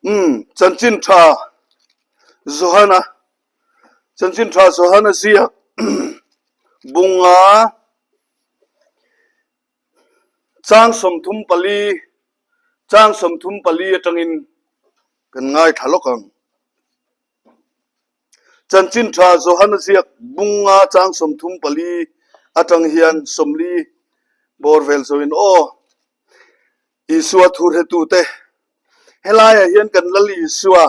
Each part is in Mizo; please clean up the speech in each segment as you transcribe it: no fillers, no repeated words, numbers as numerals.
Umm, chanchin tha Johana, chanchin tha Johana ziak bunga chang 34, chang 34 atangin kan ngaithla lawk ang. Chanchin tha Johana ziak bunga chang 34 atang hian 40 bawr vel zoin aw. Isua thu hretute, helaiah hian kan Lal Isua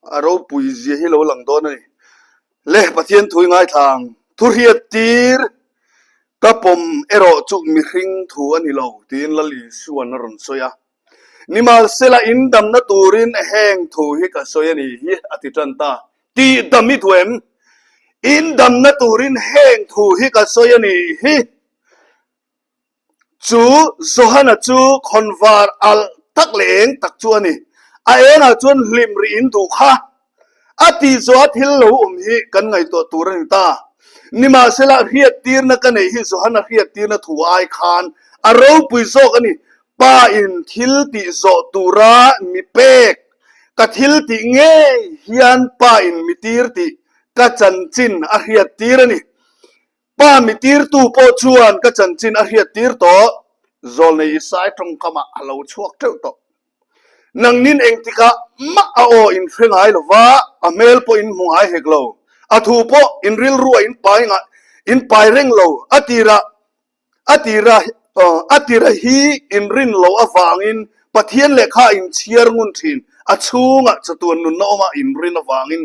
a ropui zia hi lo lang dawn a ni. Le Pathian thu i ngaithla ang, thu hriat tir ka pawm erawh chu mihring thu a ni lo tiin Lal Isua'n a rawn sawi a. Nimahsela in damna turin heng thu hi ka sawi a ni hi a ti tan ta. Tih dam i duh em? In damna turin heng thu hi ka sawi a ni hi. Chu Johana chu khawnvar alh tak leh eng tak chu a ni. A engah chuan hlim rih in duh kha. A tih zawha thil lo awm hi kan ngaihtuah tur a ni ta. Nimahsela hriattirna ka neih hi Johana hriattirna thu ai khan a ropui zawk a ni. Pa in thil tih zawh tura mi pek ka thil tih ngei hian Pa in mi tir tih ka chanchin a hriattir a ni. Pa mi tirtu pawh chuan ka chanchin a hriattir tawh, Zawlnei Isai tawngkamah a lo chhuak teuh tawh. Nangnin engtikah mah a aw in hre ngai lo va, a hmel pawh in hmu ngai hek lo, a thu pawh in rilru a in pai in pai reng lo, a tirah A tira a tira hi inrin loh avangin Pathian lehkha a inchhiar ngun thin. A chhungah chatuan nunna awma inrin avangin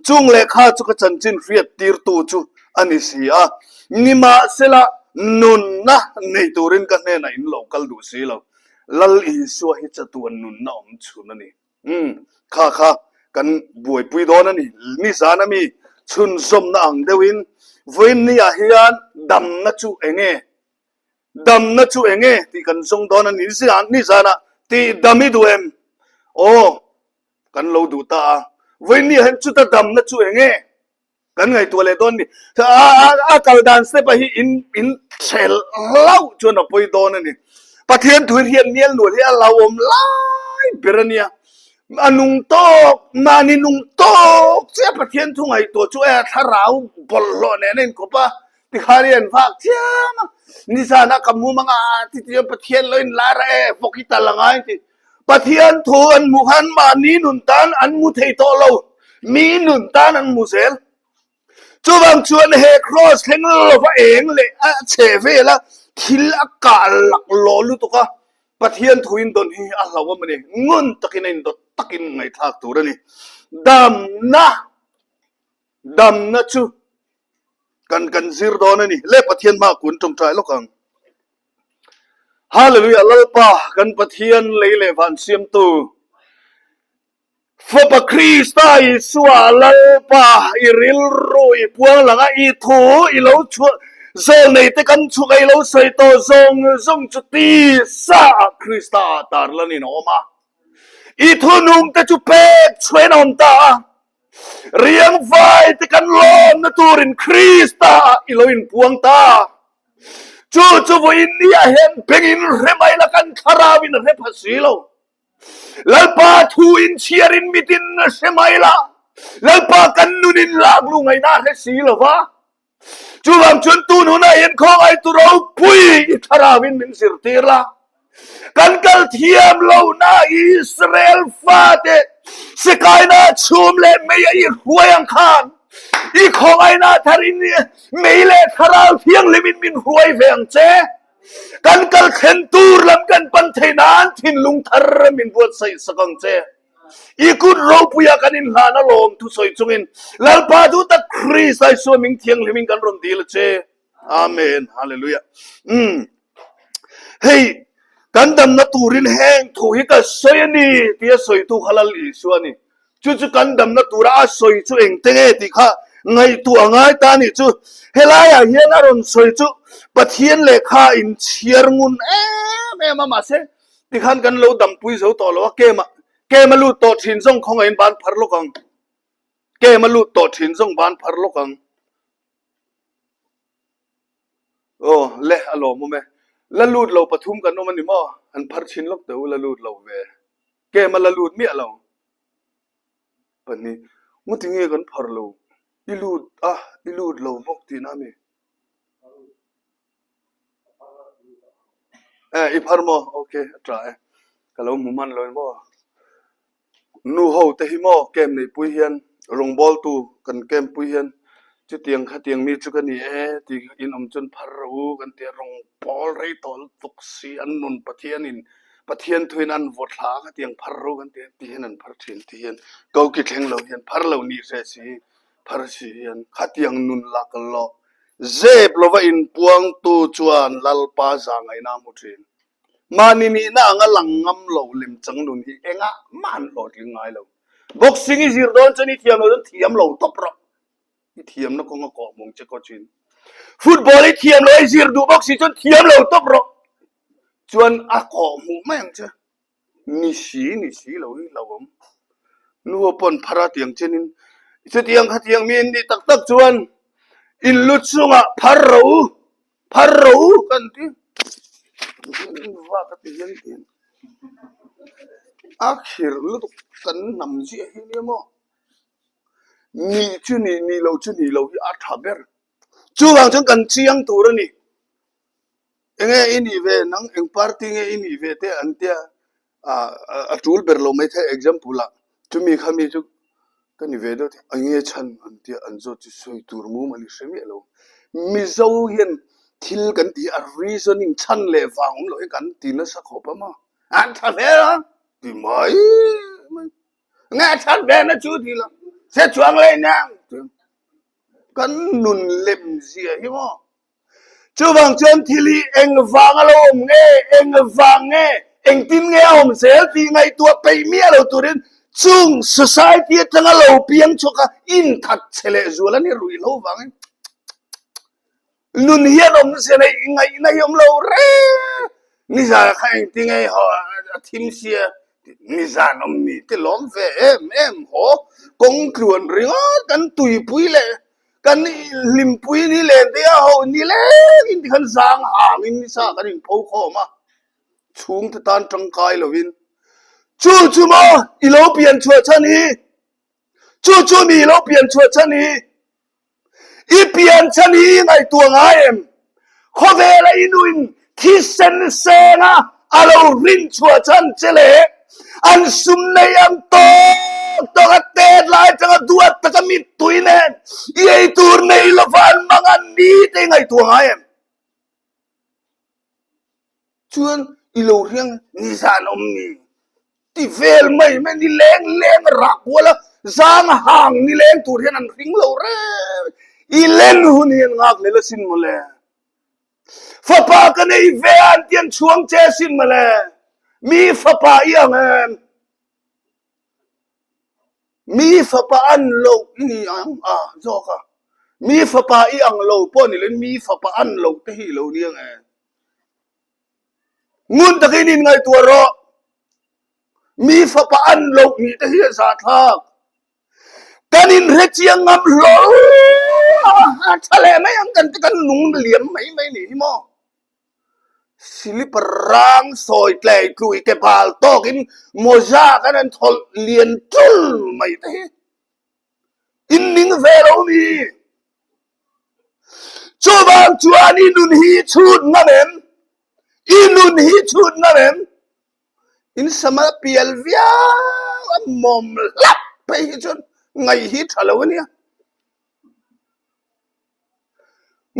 chung lehkha chu ka chanchin hriat tirtu chu a ni si a. Nimahsela nunna nei turin ka hnenah in lo kal duh si lo. Lal Isua hi chatuan nunna awm chhun a ni. Umm, kha kha kan buaipui dawn a ni. Nizan a mi chhunzawmna ang deuhin vawiinniah hian damna chu eng nge? Damna chu eng nge tih kan zawng dawn a ni. Nizanah tih dam i duh em? Aw, kan lo duh ta a. Vawiinniah hian chuta damna chu eng nge? Kan ngaihtuah leh dawn ni. A kal dan step ah hi in in chhel hlauh chuan a pawi dawn a ni. Pathian thu hian nial nual hi a hlauhawm lai ber a nia. A nung tawk, mahni nung tawk chiah Pathian thu ngaihtuah chu e thlarau bawlhhlawh nen a inkawp a, tikhan i an vak chiam a. Nizanah ka mum anga ti ti chuan Pathian lo inlar a e, vawk hi tal angai ti. Pathian thu an hmuh khan mahni nun tan an hmu thei tawh lo, mi nun tan an hmu zel. Chuvang chuan he kraws thleng lova eng leh a chhe vela thil a kah lak lawh lutuk a, Pathian thu indawn hi a hlauhawm a ni. Ngun takin a indawt takin ngaihthlak tur a ni. Damna, damna chu kan kan zir dawn a ni. Le Pathian hmaah kun tawngtai lawk ang. Hallelujah Lalpa kan Pathian lei leh van siamtu Fapa Krista Isua Lalpa i rilru i puang lang a i thu i lo chhuah zawlnei te kan chhuk a i lo sawi tawh zawng zawng chu tisa ah Krista ah tarlan in a awm a i thunung te chu pek chhuain a awm ta a Riangvai te kan lawmna turin Krista ah i lo inpuang ta. Chu chu vawiin nia hian bengin hre mai la kan thlarau in hre pha si lo. Lalpa thu in chhiarin mitin hre mai la Lalpa kan nunin lak lu ngaihna hre si lo va. Chuvang chuan tun hunah hian khawngaih tu ropui i thlarauin min zirtir la. Kan kal thiam lohna Israel fate sikaina chhum leh mei a i hruai ang khan i khawngaihna tharin mei leh thlarau thianghlimin min hruai ve ang che. Kan kal thlen tur lam kan pan theih nan thinlung thar min buatsaih sak ang che. I kut ropuia kan inhlan alawm thusawi chungin Lalpa duh tak Krista Isua ming thianghlimin kan rawn dil a che. Amen. Hallelujah. Umm. Hei, kan damna turin heng thu hi ka sawi a ni tia sawitu kha Lal Isua a ni. Chu chu kan damna tura a sawi chu engte nge tih kha ngaihtuah a ngai ta a nih chu. Helaiah hian a rawn sawi chu Pathian lehkha inchhiar ngun em em a mahse Tikhan kan lo dampui zo tawh lo a, kem a kem a lut tawh thin zawng khawngaihin ban phar lawk ang. Kem a lut tawh thin zawng ban phar lawk ang. Aw le a lawmawm e. La lut lo pathum kan awm a ni maw? Han phar chhin lawk teh u la lut lo ve. Kem a la lut miah lo. Pahnih, Ngawti nge kan phar lo? I lut a, i lut lo bawk tihna a mi? Eh, i phar maw? Ok, a tha e. Ka lo hmu hman lo in maw? Nu ho te hi maw camp neihpui hian rawngbawltu kan camp pui hian chutiang khatiang mi chu ka ni e tih in awm chuan phar rawh u kan ti a, rawngbawl rei tawh lutuk si an nun Pathianin Pathian thuin an vaw thla a khatiang phar rawh u kan ti a ti hian an phar thin ti hian koki thleng lo hian phar lo ni hreh si phar si hian khatiang nun lak lawh zep lova inpuangtu chuan Lalpa zahngaihna a hmu thin. Mahni nihna anga lang ngam lo lemchang nun hi engah mah an hlawhtling ngai lo. Boxing i zir dawn chuan i thiam lo chuan thiam lo tawp rawh. I thiamna kawng a kawh mawng che coach in. Football i thiam lo i zir duh bawk si chuan thiam lo tawp rawh. Chuan a kawh hmuh mai ang che. Ni si ni si lo hi hlauhawm. Nu ho pawn phar a tiang chenin chutiang khatiang mi an nih tak tak chuan in lu chungah phar rawh u. Phar ro kan ti. Va ka ti hian ti. A khir lutuk kan hnam ziah hi nia maw. Nih chu nih, nih lo chu nih lo hi a tha ber. Chuvang chuan kan chiang tur a ni. Enge i nih ve nang eng party nge i nih ve te an tia a tul ber lo mai thei example ah chumi kha mi chu ka ni ve deuh thei a nge chhan an tia an zawt chu sawi tur mumal i hre miah lo Mizo hian thil kan tih a reasoning chhan leh vang awm loh hi kan ti nasa khawp a maw an tha hle a ti mai mai nge chhan ve na chu ti lo hre chuang leh nia kan nun lem zia hi maw. Chuvang chuan thil hi engvang a lo awm nge, engvang nge, engtin nge a awm zel tih ngaihtuah peih miah lo turin chung society atanga lo piang chhuak a inthat che leh zual a ni ruih lo vangin nun hian awmzia neih ngaihna hi awm lo reng. Nizan kha engtin nge haw a thim sia nizan awm mi te lawm ve em em haw kawng tluan ringawt kan tuipui leh Kan hlimpui ni len te a ho ni leng in tikhan zang hang in nisa kan in pho khawm a, chhungte tan tangkai lo in chu chu maw i lo pian chhuah chhan hi, chu chu mi i lo pian chhuah chhan hi, i pian chhan hi i ngaihtuah ngai em? Khawvela i nuin thisen senga a lo rin chhuah chhan che leh an sum nei ang tawk tawk a tet lai atanga duat taka mittui nen i ei tur nei lova an mang an ni te i ngaihtuah ngai em? Chuan i lo riang nizan awm mi ti vel mai mai ni leng leng a rah kual a, zang hang ni leng tur hian an hring lo reng. I len hun hi an nghak lel asin mawle. Fapa ka nei ve a an ti an chhuang che asin mawle. Mi fapa i ang em? Mi fapa an lo i ni ang a zawk a. Mi fapa i ang lo pawh ni loin mi fapa an lo te hi i lo ni ang em? Ngun takin in ngaihtuah rawh. Mi fapa an loh nih te hi a zahthlak. Kan inhre chiang ngam hlawl lo a, a tha leh mai ang kan ti kan nung liam mai mai nih hi maw. Silipar rang sawi tlei tlui ke bal tawkin mawza kan an thawlh lian tul mai te hi. In ning ve lo mi. Chuvang chuan i nun hi chhut ngam em? I nun hi chhut ngam em? In sama pial viau a mawm hlap phei hi chuan ngaih hi tha lo a nia.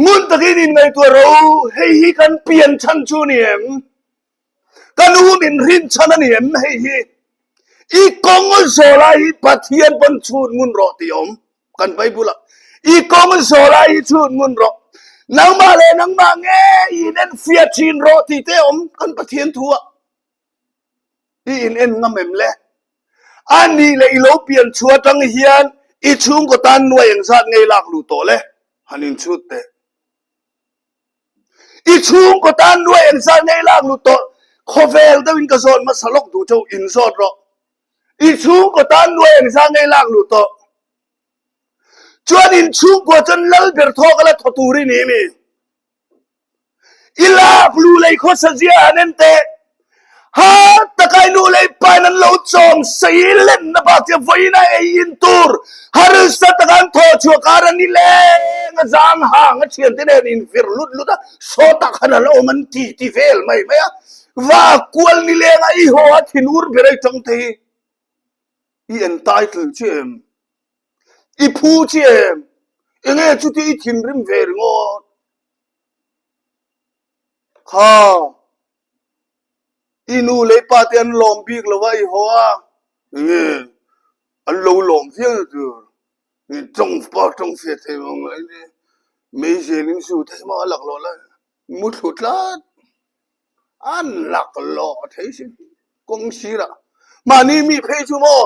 Ngun takin in ngaihtuah ro, hei hi kan pian chhan chu a ni em? Ka nu min rin chhan a ni em hei hi? I kawng zawh lai hi Pathian pawn chhut ngun rawh tih a awm kan Bible ah. I kawng zawh lai hi chhut ngun rawh. Nangmah leh nangmah nge i in en fiah thin rawh tih te a awm kan Pathian thu ah. I in en ngam em le? A nih leh i lo pian chhuah atang hian i chhungkaw tan nuai engzat nge i lak luh tawh le? Han in chhut teh. I chhungkaw tan nuai engzat ngei lak lut tawh khawvel deuhin ka zawt hmasa lawk duh chauh in zawt rawh. I chhungkaw tan nuai engzat ngei lak lut tawh. Chuan in chhungkua chuan lal ber thawk a la thaw tur i ni mi. I lak lu lei khawsa zia han en teh. Ha taka i nu leh i pa in an lo chawm sei lenna bak che vawiin a ei in tur harsa taka an thawh chhuah kar a ni leng a zang hang a thiante nen in vir lut lut a sawtah khan a la awm an ti ti vel mai mai a va kual ni leng a i haw a thinur ber a i tang thei i entitle che em i phu che em enge chuti i thinrim ve ringawt kha I nu leh i pa te an lawm bik lo a i haw a, enge an lo lawm viau na tur i tawng pa tawng fiah thei lo ang lai te meizel in su thei maw a laklawh lai mu thlu tlat an laklawh thei sin kawng sirah mahni mi phei chu maw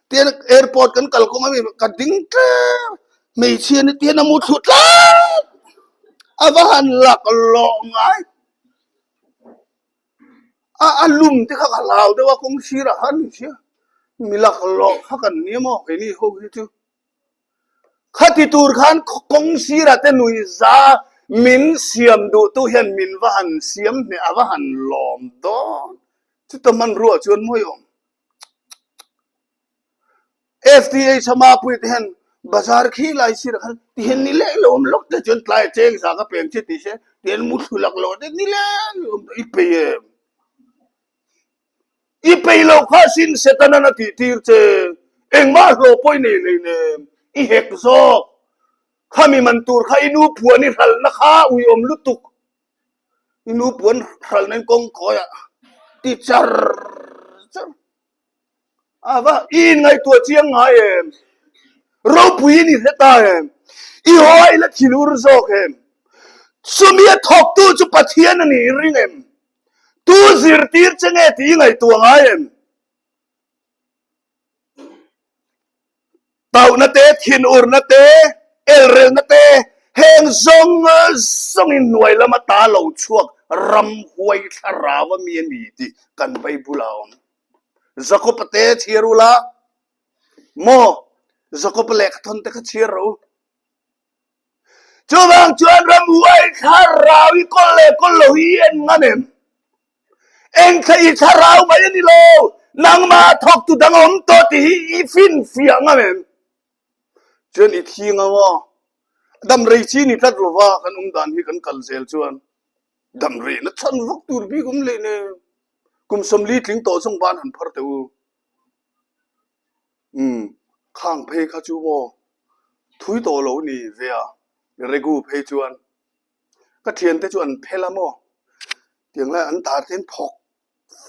tian airport kan kal kawng ami ka ding tlem hmeichhia ni tian a mu thlu tlat a va han laklawh ngai. A a lum te kha ka hlau deuh a kawng sirah khan ni sia mi laklawh kha kan nia maw keini ho hi chu khati tur khan kawng sirah te nuihza min siam duh tu hian min va han siam hneh a va han lawm dawn chuta hmanruah chuan mawi awm. FTA chama pui te hian bazar khi lai sir khan ti hian ni leh lo awm lawk te chuan tlai cheng za ka peng che ti se ti hian mu thlu lak lo te ni leh lo awm i pei em i pei lo kha sin setanan a tih tir che engmah hlawh pawh i nei hlei nem i hek zawk khami man tur kha i nu phuan i hralhna kha uiawm lutuk i nu puan hralhna in kawng kawi ah ti char char. A va i inngaihtuah chiang ngai em? Ropui in i hre ta em? I haw a i la thinur zawk em? Chumi a thawktu chu Pathian a nih i ring em? Tu zirtir che nge tih i ngaihtuah ngai em? Tauhna te, thinurna te, elrelna te, heng zawng zawngin hnuai lama ta lo chhuak ramhuai thlarau a mi a ni tih kan Bible ah a awm. Jakob-a te chhiar u la, maw Jakob-a lehkhathawn te kha chhiar rawh u. Chuvang chuan ramhuai thlarau i kawl leh kawl lo hi i en ngam em? Eng thla i thlarau mai a ni lo, nangmah thawktu dang a awm tawh tih hi i finfiah ngam em? Chuan i thi ngam aw. Dam rei chi ni tlat lova kan awm dan hi kan kal zel chuan dam rehna chhan vak tur bik awm leh nen kum 40 tling tawh zawng ban han phar teh u. Umm khang phei kha chu maw thui tawh lo ni ve a, regu phei chuan ka thiante chu an phel a maw tiang lai an dar te an phawk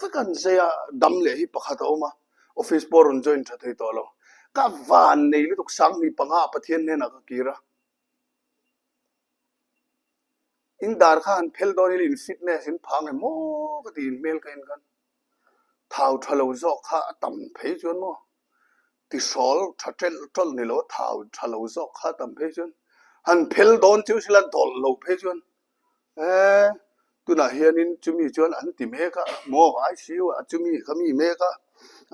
vek a an zai a dam leh hi pakhat a awm a office pawh a rawn join tha thei tawh lo ka van nei lutuk sanghnih panga ah Pathian hnenah ka kir a in dar kha han phel dawn in in fitness in phang em maw ka ti in hmel ka en khan thau tha lo zawk kha a tam phei chuan maw Tihrawl tha ṭelh ṭawlh ni lo a thau tha lo zawk kha tam phei chuan han phel dawn chu sila dawlh lo phei chuan eh tunah hianin chumi chuan an ti mek a maw ICU ah chumi kha mi mek a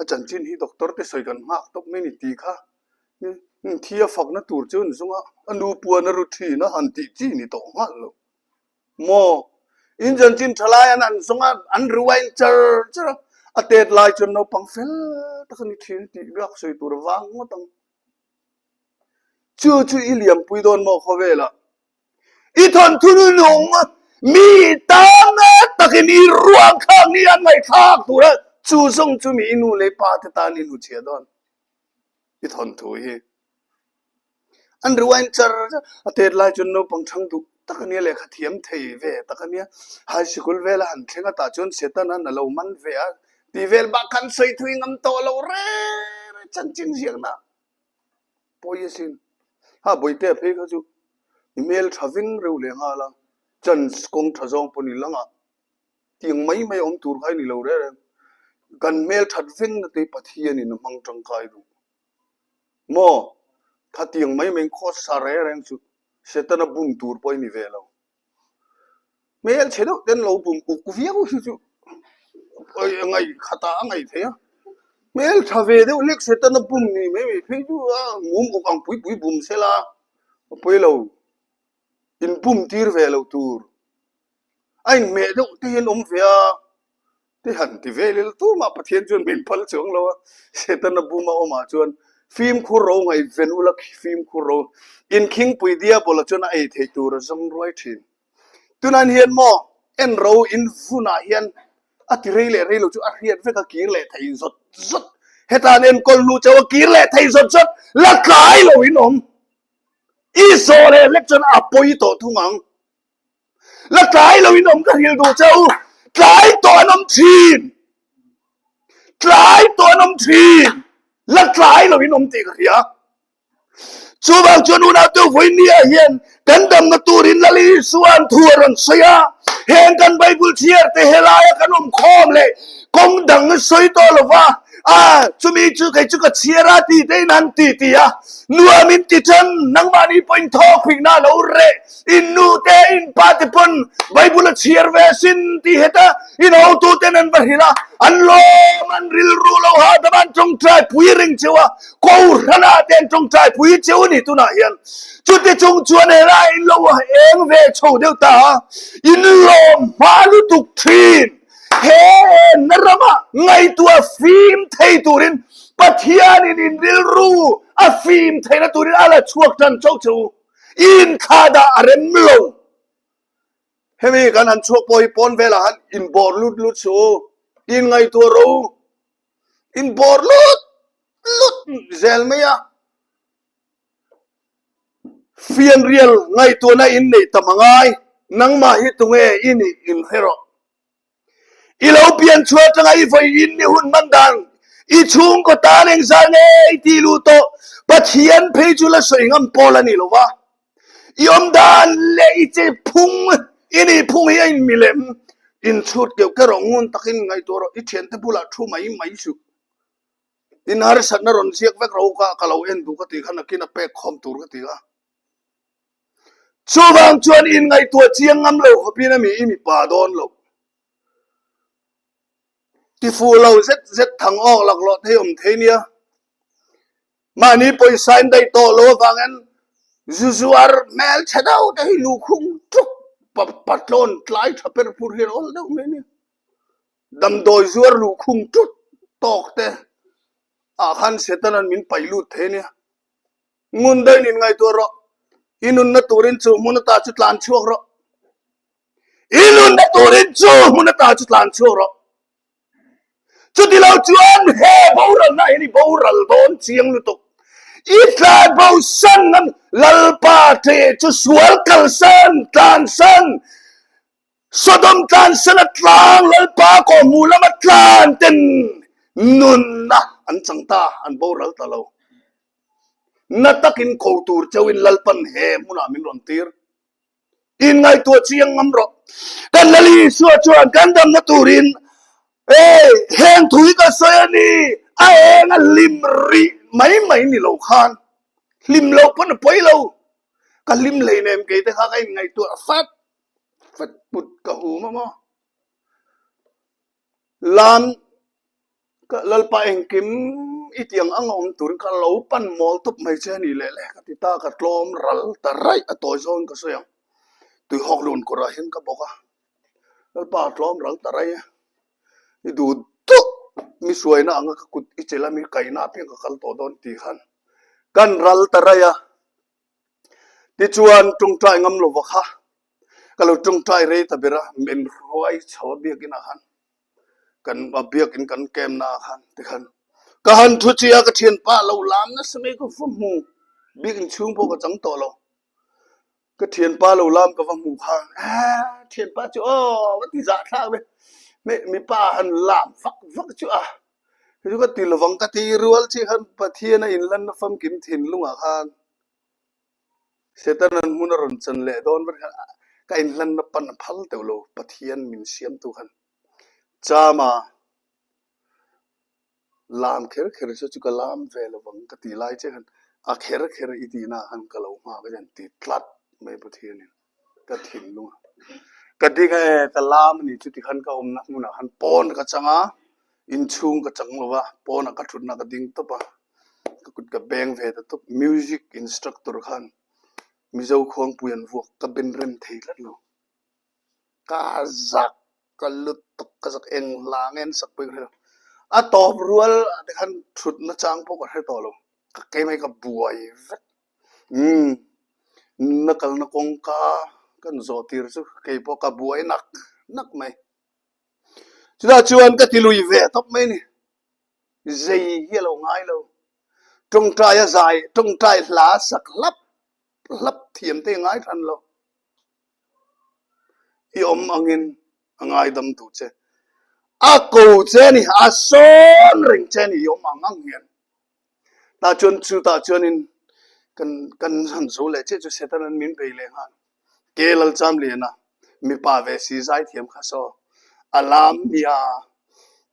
a chanchin hi doctor te sawi kan nghak tawp mai ni tih kha thi a fakna tur chu an zung a a nu puan a ru thin a han tih chi ni tawh nghal lo. Maw? In chanchin tha lai an an zawng a, an rewind char char a, a tet lai chuan naupang fel tak a ni thin tih biak sawi tur a vang ngawt ang. Chu chu i liampui dawn maw khawvelah? I thawnthu nunung mi tan takin i ruang khak ni an ngaihthlak tur a, chu zawng chu mi i nu leh pa te tan i hnuchhiah dawn i thawnthu hi. An rewind char char a tet lai chuan naupang thang duh tak a nia lehkha thiam thei ve tak a nia high sikul vela han thleng a tah chuan Satan an a lo man ve a tih vel bak khan sawi thui ngam tawh lo reng reng chanchin ziakna pawi asin ha bawihtea phei kha chu i hmel tha veng reuh leh nghal a chance kawng tha zawng pawh ni lang ah tiang mai mai awm tur kha i ni lo reng reng kan hmel that veng na te Pathian in a hmang tangkai duh. Maw? Khatiang mai mai khawsa reng reng chu Setana bum tur pawh i ni ve lo. Hmelchhe deuh ten lo bum uk viau hi chu ngaih khatah a ngaih theih a. Hmeltha ve deuh hlek Setana bum ni mai mai phei chu a mum uk ang pui pui bum sela a pawi lo. In bum tir ve lo tur. A inhmeh deuh te hian awm ve a. Ti han ti vel ila tumah Pathian chuan min phal chuang lo a, Setana buma awmah chuan fimkhur ro ngaihven ula fimkhur ro inkhingpui diabola chuan a ei theih tur a zawng ruai thin. Tunah hian maw en ro in vunah hian a ti rei leh rei lo chu a hriat vek a kir leh thei zawt zawt. Heta an enkawl hnu chauh a kir leh thei zawt zawt la tlai lo in awm. I zawh leh hlek chuan a pawi tawh thung ang. La tlai lo in awm ka hril duh che u. Tlai tawh an awm thin. Tlai tawh an awm thin. La tlai lo in awm tih ka hria. Chuvang chuan unaute vawinia hian kan damna turin Lal Isua'n thu a rawn sawi a. Heng kan Bible chhiar te helaia kan awm khawm leh kawng dang a sawi tawh lo va, a chumi chu kei chu ka chhiar a ti te in han ti ti a, nuam in ti tan nangmahni pawhin thawkhuihna a lo reh. In nu te in pa te pawn Bible a chhiar ve asin tih heta in hotu ten an va hrilh a, an lawm an rilru lo hahdam an tawngtai pui reng cheu a, Kohhran ah te an tawngtai pui cheu a ni tunah hian. Chuti chung chuan helai in lo eng ve chho deuh ta a, in lawm hma lutuk thin. He enna ramah ngaihtuah fim thei turin Pathianin in rilru a fim theihna turin a la chhuak tan chauh cheu. Inthla dah a rem lo. Hemi kan han chhuak pawh hi pawn velah han inbawr lut lut suh u. Inngaihtuah ro u. Inbawr lut lut zel mai a. Fianrial ngaihtuahna in neih tam a ngai. Nangmah hi tunge i nih inhre rawh. I lo pian chhuah atanga i vawi in ni hun hman dan i chhungkaw tan engzah nge i tih luh tawh Pathian phei chu la sawi ngam pawl a ni lo va. I awm dan leh i che phung i nih phung hi a in milem in chhut keuh keuh rawh ngun takin ngaihtuah rawh i thiante bulah thu mai mai suh. In harsatna rawn ziak vek rawh u ka ka lo en duh ka tih kha nakin a pek khawm tur ka ti a. Chuvang chuan in ngaihtuah chiang ngam lo khawpin a mi i mipa dawn lo. Tifuh lo zet zet thang awk laklawh thei awm thei nia. Mahni pawisa in daih tawh lo avangin zu zuar hmel chhe deuh te hi lukhung tuk patlawn tlai tha per pur hian awl deuh mai nia. Damdawi zuar lukhung tut tawk te ah khan Setanan min paih lut thei nia. Ngun daih in ngaihtuah rawh. I nunna turin chu hmun ata chu tlan chhuak rawh. I nunna turin chu hmun ata chu tlan chhuak rawh. Chuti lo chuan he boralna hian i boral dawn chiang lutuk. I tlan bosan ngam Lalpa ṭe chu sual kalsan tlansan Sodom tlansan a tlang Lalpa kawhhmuh lama tlan ten nunna an chang ta, an boral ta lo. Na takin ko tur chauhin Lalpan he hmunah min rawn tir. Inngaihtuah chiang ngam rawh. Kan Lal Isua chuan kan damna turin Hey, heng thu hi ka sawi a ni, a eng a hlim rih mai mai ni lo khan hlim loh pawn a pawi lo. Ka hlim hleinem kei te kha ka inngaihtuah fat. Fat put ka hum a maw? Lam ka Lalpa engkim i tiang ang a awm turin ka lo pan mawl tawp mai che a ni leh le ka ti ta, ka tlawm ral ta raih a tawi zawng ka sawi ang. Tuihawk lun kawrah hian ka bawk a, Lalpa a tlawm ral ta raih a, i duh duh mi hruaina anga ka kut i chelh a mi kaihna apiang ka kal tawh dawn tih khan kan ral ta raih a. Tichuan tawngtai ngam lova kha ka lo tawngtai rei ta ber a, min hruai chho a biakin ah khan kan a biakin kan camp na ah khan tikhan ka han thu chi a ka thianpa lo lam nasa mai ka va hmu biakin chhung pawh ka chang tawh lo ka thianpa lo lam ka va hmu khan ah thianpa chu aw va ti zah thlak ve mipa han lam vak vak chu a Chu ka ti lovang ka ti rual chi khan Pathian a inlanna famkim thinlungah khan Setanan hmun a rawn chan leh dawn ber khan ka inlanna pan a phal teuh lo Pathian min siamtu khan Chama lam kher kher chu chu ka lam ve lovang ka ti lai che khan a kher kher i tihna ah khan ka lo nghak a hian ti tlat mai Pathianin. Ka thinlung a ka ding a e ka lam a ni chuti khan ka awmna hmunah khan pawn ka chang a inchhung ka chang lo va pawnah ka thutna ka ding tawp a ka kut ka beng ve ta tawp music instructor khan Mizo khuangpui an vuak ka ben rem thei tlat lo ka zak. Ka lutuk ka zak eng hla nge an sak pawh ka hre lo. A tawp rual ah te khan thut na chang pawh ka hre tawh lo. Ka keimah hi ka buai vek. Umm na kalna kawngka kan zawh tir chu kei pawh ka buai nak nak mai. Chutah chuan ka ti lui ve tawp mai a ni. Zei hi a lo ngai lo. Tawngtai a zai, tawngtai hla sak hlap hlap thiam te ngai hran lo. I awm angin a ngaidam duh che. A ko che a ni, a sawn reng che a ni i awm ang ang hian. Tah chuan chutah chuanin kan kan han zo leh chiah chu Satan an min bei leh nghal. Ke Lalchamliana mipa ve si zaithiam kha saw a lam nia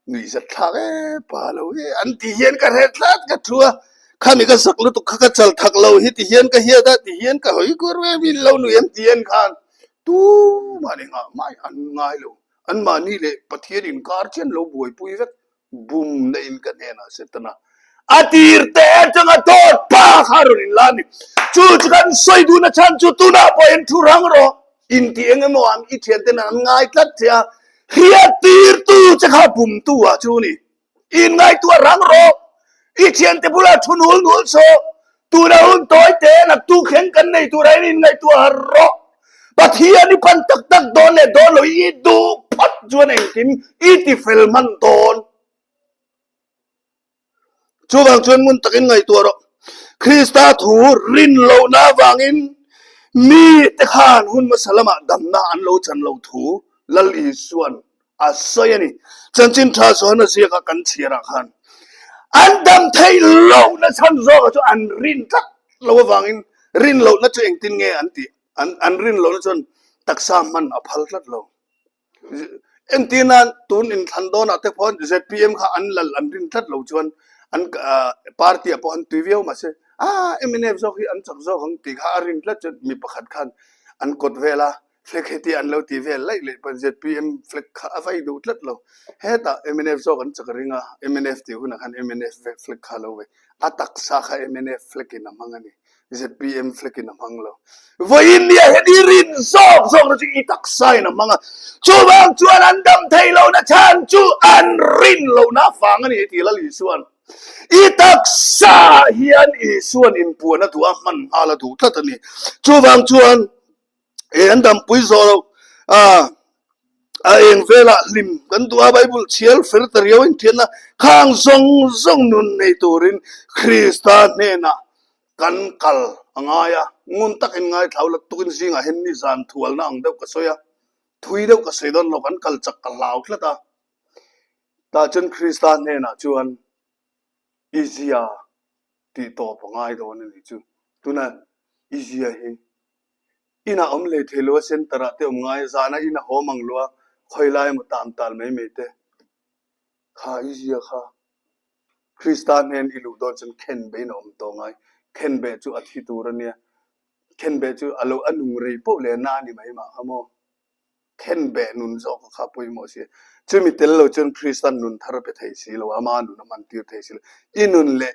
nuihzat thlak e pa lo e an ti hian ka hre tlat ka thu a khami ka zak lutuk kha ka chal thak lo hi ti hian ka hiat a ti hian ka hawi kur ve min lo nui an ti en khan tumah ni nghah mai an ngai lo anmahni leh Pathian inkar chian lo buaipui vek Bum na in ka hnenah Setana a tir te atanga dawt pa kha rawn in la a ni. Chu chu kan sawi duhna chhan chu tunah pawh in thu rang rawh in ti eng emaw ang i thian ten an ngai tlat che a, hriat tir tu che kha bum tu ah chu ni. In ngaihtuah rang rawh, i thian te bulah thu nul nul sawh Tuna hun tawi te naktu thleng kan nei turah in inngaihtuah har rawh. Pathian i pan tak tak dawn leh dawn lo i duh phawt chuan engkim i ti fel hman dawn. Chuvang chuan ngun takin ngaihtuah rawh. Krista thu rin lohna avangin mite khan hun hmasa lamah damna an lo chan lo thu Lal Isua'n a sawi a ni. Chanchin tha Johana ziaka kan chhiarah khan an dam theih lohna chhan zawkah chu an rin tlat lo avangin rin lohna chu engtin nge an tih? An an rin lohna chuan taksa hman a phal tlat lo. Entir nan tun inthlan dawnah te pawh ZPM kha an lal an rin tlat lo chuan an party ah pawh an tui viau mahse ah mnf zawk hi an chak zawk ang tih kha a rin tlat chuan mi pakhat khan an kawt vel a. Flag heti an lo ti vel laih leh pawn zpm flag kha a vai duh tlat lo. Hetah mnf zawk an chak ring a, mnf tih hunah khan mnf flag kha a lo vai. A taksa kha mnf flag in a hmang a ni, zpm flag in a hmang lo. Vawiin nia hian i rin zawk zawk na chu i taksa in a hmang a, chuvang chuan an dam thei lohna chhan chu an rin lohna avang a ni tih Lal Isua'n i taksa hian Isua'n inpuan a duh a, hman nghal a duh tlat a ni. Chuvang chuan. E an dampui zawh lo a a eng velah hlim kan duh a Bible chhiar fel ta riau in thian a khang zawng zawng nun nei turin Krista hnenah kan kal a ngai a ngun takin ngaithlau la tukin zingah hian nizan thualna ang deuh ka sawi a thui deuh ka sawi dawn lo kan kal chak ka hlau tlat a tah chuan Krista hnenah chuan i zia tih tawp a ngai dawn a ni chu tuna i zia hi Inah awm leh thei lo a, center ah te awm ngai a, zana in a haw mang lo a, khawi lai emaw tam tal mai mai te kha i zia kha Krista hnen i luh dawn chuan khen beh in a awm tawh ngai, khen beh chu a thi tur a nia, khen beh chu a lo a nung rei poh leh na a ni mai mah kha maw, khen beh nun zawk kha pawimawh si, chumi tel lo chuan Krista nun thar a pe thei si lo, ama nun a hman tir thei si lo, i nun leh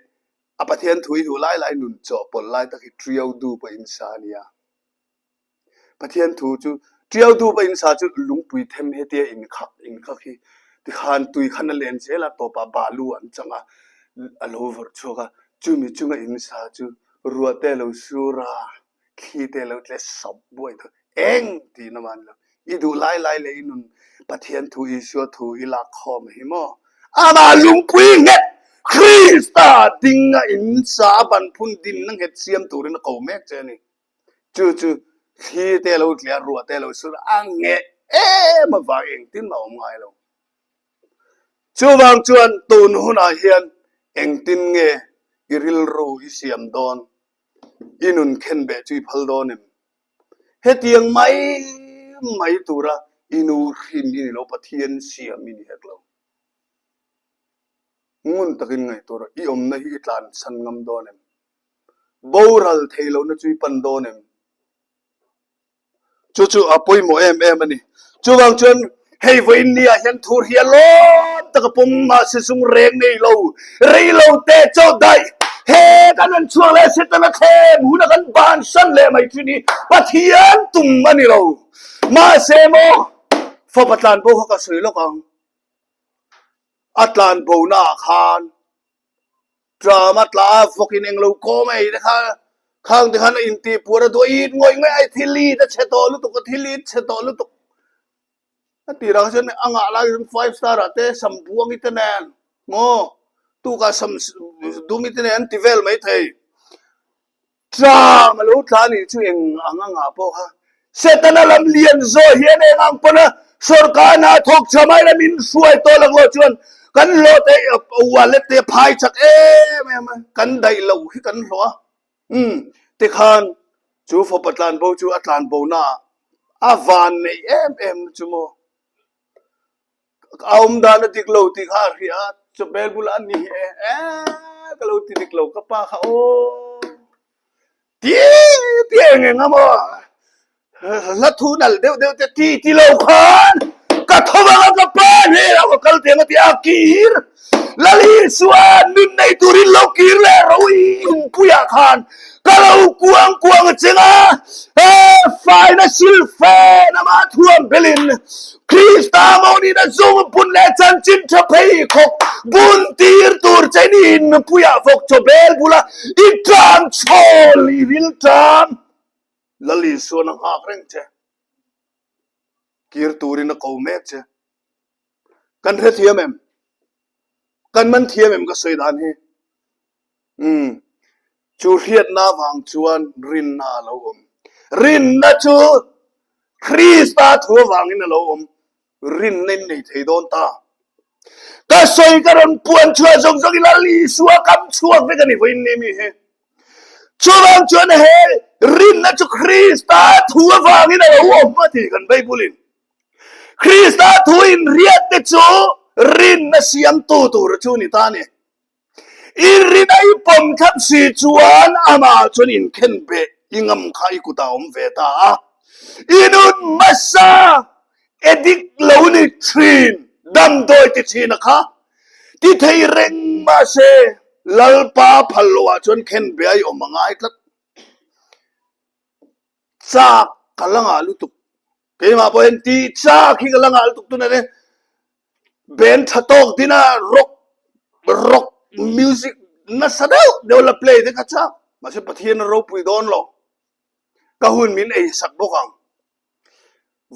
A Pathian thu i duh lai lai nun chawhpawlh lai tak hi ṭiau dup a insa a nia. Pathian thu chu ṭiau dup a insa chu lungpui them hetia inkhak inkhak hi tikhan tui khan a len zel a, tawpah balu an chang a, a lo vawrh chhuak a, chumi chunga insa chu ruah te a lo sur a, Thli te lo tle sawp buai tawh eng tih na man lo. I duh lai lai leh i nun Pathian thu Isua thu i lak khawm hi maw? Amah lungpui nghet Krista ding a in sa a ban phun din na nghet siam turin a ko mek che a ni. Chu chu thli te lo tle a ruah te lo sur a ngheh em avang engtin mah a awm ngai lo. Chuvang chuan tun hunah hian engtin nge i rilru i siam dawn? I nun khen beh chu i phal dawn em? Hetiang mai mai tura i nu hrim i ni lo, Pathian siam i ni hek lo. Ngun takin ngaihtuah rawh, i awmna hi i tlansan ngam dawn em? Boral thei lohna chu i pan dawn em? Chu chu a pawimawh em em a ni. Chuvang chuan hei vawiin ni ah hian thur hi a lawm tak a pawm mahse sung reng nei lo, rei lo te chauh daih he kan rawn chhuak leh Satan a thlem hun a kan bansan leh mai thin hi Pathian tum a ni lo. Mahse maw? Fapa tlanbo kha ka sawi lawk ang. A tlanbo naah khan tram a tla a, vawkin englo kawm a ei te kha khang te khan a intih puar a duh a, it ngawih ngawih a, thil it a chhe tawh lutuk a, thil it chhe tawh lutuk. A tirah kha chuan a ngah lai chuan five star ah te sam buangi te nen maw tukah sam dumi te nen an ti vel mai thei. Tlang a lo tla anih chu eng ang a ngah pawh kha Setana lam lian zawh hian eng ang pawn a sorkar hna thawk tha mai la min hruai tawh lak lo chuan kan hlawh te wallet te a phai chak em em a kan daih loh hi kan hlawh a umm tikhan chu fapa tlanbo chu a tlanbo na ah a van neih em em na chu maw a awm dan a dik lo tih kha a hria a chawhmel bulah a ni e eh ka lo ti dik lo ka pa kha aw ti ti eng eng a maw hla thu nal deuh deuh te ti ti lo khan ka tho vang a ka pa hnenah ka kal teng a ti a kir Lal Isuan nun nei turin lo kir leh ro i inpuiah khan ka lo kuang kuang a cheng a, he faina silfen ama thuam belin Krista mawnin a zung bun leh chanchin tha phei khawk bun tir tur che ni inpuiah vawk chaw bel bula i tlam chhawl i ril tlam Lal Isuan a nghak reng che kir turin a ko mek che. Kan hrethiam em? Kan man thiam em ka sawi dan hi? Umm, chu hriatna vang chuan rinna a lo awm. Rinna chu Krista thu avangin a lo awm. Rinna in nei thei dawn ta. Ka sawi ka rawn puan chhuah zawng zawng ila Isua kam chhuak vek a ni vawiin ni mi hi. Chuvang chuan he rinna chu Krista thu avangin a lo awm a ti kan Bible in. Krista thu inriat te chu rinna siamtu tur chu ni ta a ni. I rin a i pawm thlap si chuan amah chuan inkhen beh i ngam kha i kutah a awm ve ta a. I nun hmasa addict lo ni thin, damdawi ti thin a kha ti thei reng mahse Lalpa phal loah chuan khen beh a i awm a ngai tlat. Chak ka la ngah lutuk. Keimah pawh hian tih chak hi ka la ngah lutuk tunah hian band tha tawk din a rock rock music nasa deuh deuh la play te kha chak mahse Pathian a ropui dawn lo ka hun min ei sak bawk ang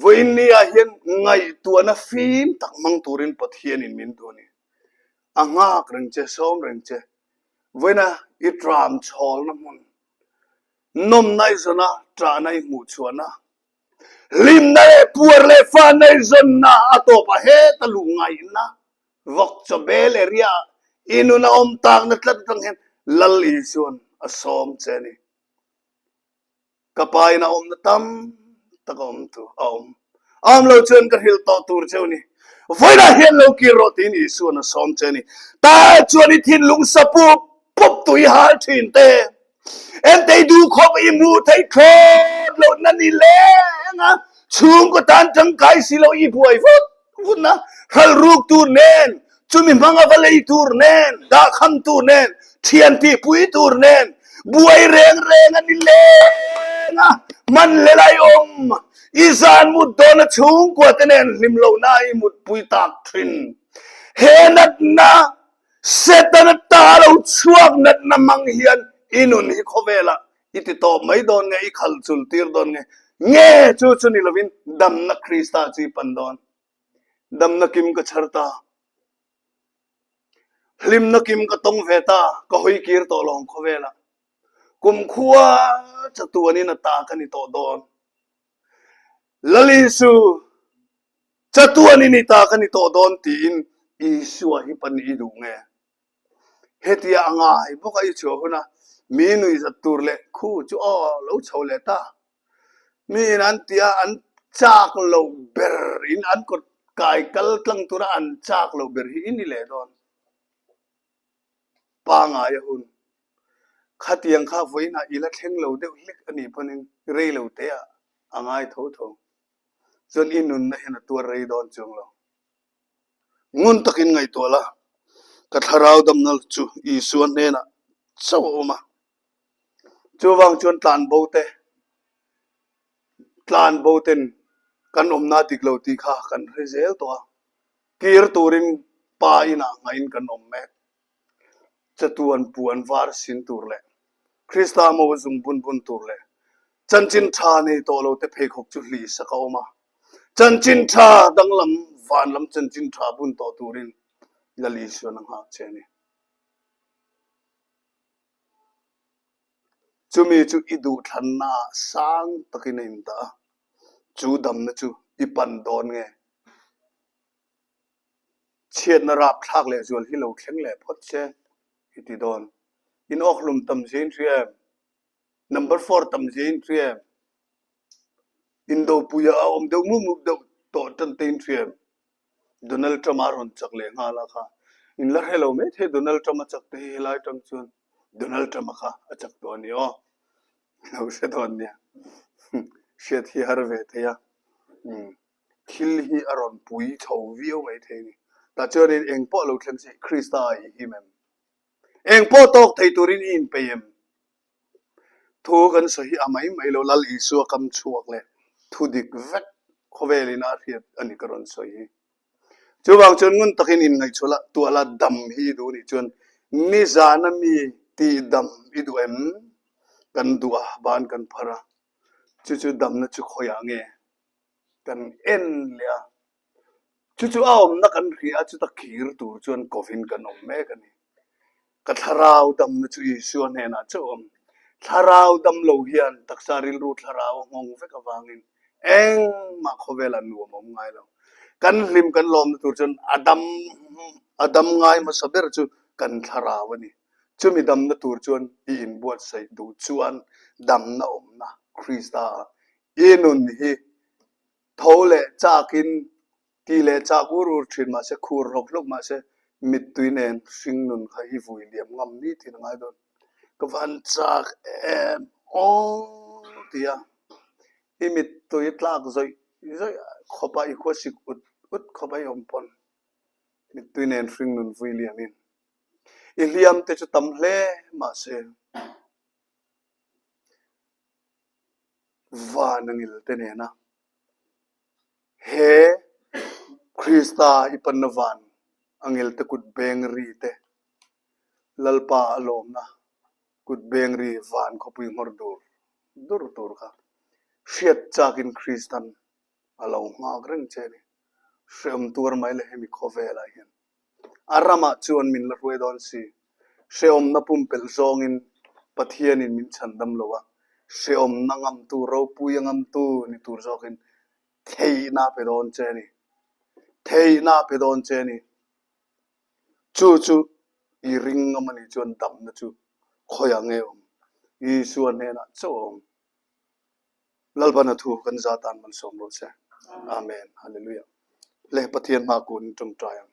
vawiin ni ah hian ngaihtuahna fim tak hmang turin Pathian in min duh a ni a nghak reng che sawm reng che vawiina i tram chhawlna hmun nawmna i zawn a ṭahna i hmuh chhuahna Hlimna leh puar leh fa nei zawnna a tawp a heta luh ngaihna vawk chaw bel area ah i nun a awm takna tlat atang hian Lal Isuan a sawm che a ni. Ka pa in a awmna tam tak a awm tur a awm. A awm lo chuan ka hrilh tawh tur cheu ni. Vawiinah hian lo kir rawh tiin Isuan a sawm che a ni. Tah chuan i thinlung sa pup pup tui hal thin te. Entei duh khawp i hmuh theih thlawt loh na ni leng a, chhungkaw tan tangkai si lo i buai vut vut na, hral ruk tur nen, chumi hmanga va lei tur nen, dahkham tur nen, thian tihpui tur nen, buai reng reng a ni leng a, hman leh lai awm, i zan mut dawn a chhungkua te nen hlim lohna i mutpui tak thin. He natna Setana ta lo chhuak natna hmang hian i nun hi khawvelah i ti tawp mai dawn nge, i khalh chul tir dawn nge? Nge chu chu ni lovin damna Krista chu i pan dawn. Damna kim ka chhar ta. Hlimna kim ka tawng ve ta, ka hawi kir tawh lo ang khawvelah. Kumkhua chatuanin a ta ka ni tawh dawn. Lalisu! Chatuan i ni ta ka ni tawh dawn tiin Isua hi pan i duh nge? Hetia a ngai bawk a i chhuah huna mi nuihzat tur leh khu chu aw lo chho leh ta. Miin an tia an chak lo ber in an kawt kai kal tlang tura an chak lo ber hi i ni leh dawn. Pangai a hun. Khatiang kha vawiinah i la thleng lo deuh hlek a nih pawhin rei lo te ah a ngai tho tho. Chuan i nunna hian a tuar rei dawn chuang lo. Ngun takin ngaihtuah la, ka thlarau damna chu Isua hnenah chauh a awm a. Chuvang chuan tlanbo te, tlanbo ten. Kan awmna dik lo tih kha kan hre zel tawh a, kir turin pa inah ngaihin kan awm mek. Chatuan puan var sin tur leh Krista mo zung bun bun tur leh chanchin tha nei tawh lo te pheikhawk chu hlih sak a awm a. Chanchin tha danglam van lam chanchin tha bun tawh turin Lal Isuan a nghak che a ni. Chumi chu i duhthlanna ah sang takin a indah a, chu damna chu i pan dawn nge? Chhiatna rapthlak leh zual hi lo thleng leh phawt se i ti dawn. In awkhlum tam zia in hria em? Number four tam zia in hria em? Indopuia a awm deuh mup mup deuh tawh tan te in hria em? Donald Trump a rawn chak leh nghal a kha. In la hre lo mai thei Donald Trump a chak te hi helai tang chuan Donald Trump a kha a chak tawh a ni aw. Lo hre dawn nia. Hriat hi har ve thei a. Thil hi a rawn pui chho viau mai thei a ni. Tah chuanin eng pawh lo thleng se Krista i him em? Eng pawh tawk thei turin i inpeih em? Thu kan sawi hi a mai mai lo, Lal Isua kam chhuak leh thu dik vek khawvel ina a hriat a ni ka rawn sawi hi. Chuvang chuan ngun takin inngaihchhuah la, tuah la dam hi i duh nih chuan nizana mi tih dam i duh em? Kan duh a, ban kan phar a, chu chu damna chu khawiah nge? Kan en leh a, chu chu a awmna kan hria a, chuta kir tur chuan kovin kan awm mek a ni. Ka thlarau damna chu Isua hnenah chauh a awm. Thlarau dam lo hian taksa rilru thlarau a nghawng vek avangin engmah khawvelah nuam a awm ngai lo. Kan hlim kan lawmna tur chuan a dam a dam ngai hmasa ber chu kan thlarau a ni. Chumi damna tur chuan i inbuatsaih duh chuan damna awmna Krista ah I nun hi tho leh chakin ti leh chak ur ur thin mahse khur hlawk hlawk mahse mittui nen hring nun kha i vui liam ngam ni thin a ngai dawn. Ka van chak em aw tia i mittui tlak zawih zawih khawpa i khuasik ut ut khawpa i awm pawn mittui nen hring nun vui liamin i hliam te chu tam hle mahse Van a ngil te nena he Krista i panna van a ngil te kut beng ri te Lalpa a lawmna kut beng ri van khawpui nghawr dur dur tur kha hriat chakin Kristan a lo nghak reng che a ni. Hreawm tuar mai leh hemi khawvelah hian A ramah chuan min la hruai dawn si. Hrehawmna pumpelh zawngin Pathianin min chhandam lo a, hrehawmna ngamtu, ropui a ngamtu ni tur zawkin theihna a pe dawn che a ni. Theihna a pe dawn che a ni. Chu chu i ring ngam a nih chuan damna chu khawiah nge awm? Isua hnenah chauh a awm. Lalpan a thu kan za tan malsawm rawh se. Amen. Hallelujah. Le Pathian hma kun in tawngtai ang.